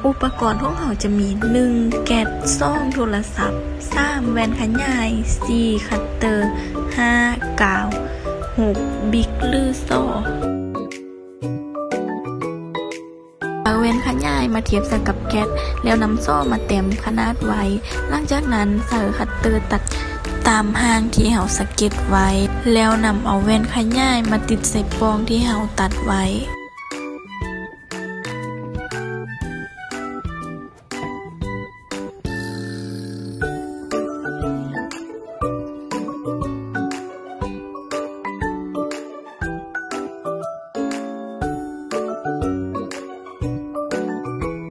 ອຸປະກອນຂອງເຮົາຈະມີ ໜຶ່ງ ແກັດ, ສອງ ໂທລະສັບ, ສາມ ແວ່ນຂະຫຍາຍ, ສີ່ ຄັດເຕີ, ຫ້າ ກາວ, ຫົກ ບິກ ຫຼື ສໍ້. ເອົາແວ່ນຂະຫຍາຍມາທຽບໃສ່ກັບແກັດ ແລ້ວນຳສໍ້ມາແຕ້ມຂະໜາດໄວ້. ຫຼັງຈາກນັ້ນໃຊ້ຄັດເຕີຕັດຕາມຮ່າງທີ່ເຮົາສະເກັດໄວ້ ແລ້ວນຳເອົາແວ່ນຂະຫຍາຍມາຕິດໃສ່ປ່ອງທີ່ເຮົາຕັດໄວ້.